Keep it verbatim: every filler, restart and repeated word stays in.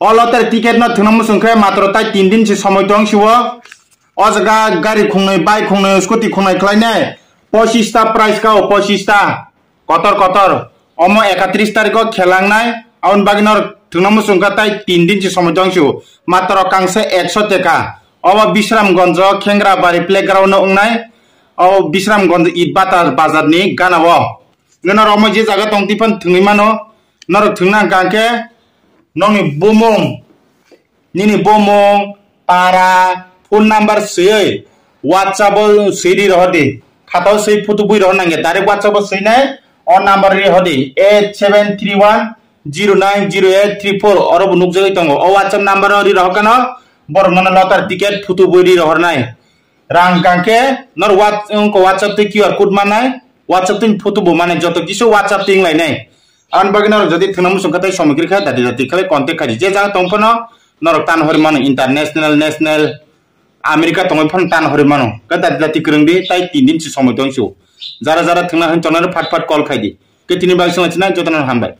O lottery ticket no thwngna muchung khe matro tai tin din se somoi tong si o. O jaga gari khungnwi, bike khungnwi, scooty khungnai khlainai pochis ta prize ka o, pochis ta. Kotor kotor. Omo ekatris tarikh o khelangnai. Aboni bagwi norok thwngna muchung kha tai tin din se somoi tong si o. Matro kangsa ekso teka. Obo Bisramgonjo, Khengrabari playground o wngnai. O Bisramgonjo Itbata bazar ni gana o. Norok omo je jaga tong twi phano thwngwi mano. Norok thwngna hwnkha khe nokni bumung, nini bumung, para, phone number swiwi WhatsApp o swi ri rohor di. Khatao swi photo bui rohor nangya. Direct WhatsApp o swinai o number ri rohor di, eight seven three one zero nine zero eight three four. Oro bo nukjagwi tongo. O WhatsApp number o ri rohor kano borok nono lottery ticket photo bui ri rohornai. Rang hwnkha khe nor what-, wngkha WhatsApp twi Q R code manai, WhatsApp twi photo bo manai, joto kisu WhatsApp twi wnglainai. Aboni bagwi norok jodi thwngna muchung kha tei somoi kwrwi kha dati dati khlai contact khaidi. Je jaga tong phano norok tan hori mano, international, national, America tongwi phano tan hori mano. Khe dati dati kwrwng di, tai tin din se somoi tong su. Jara jara thwngna hwn tongnai phat phat call khaidi. Khe tini bagwi swngna china jotono hambai.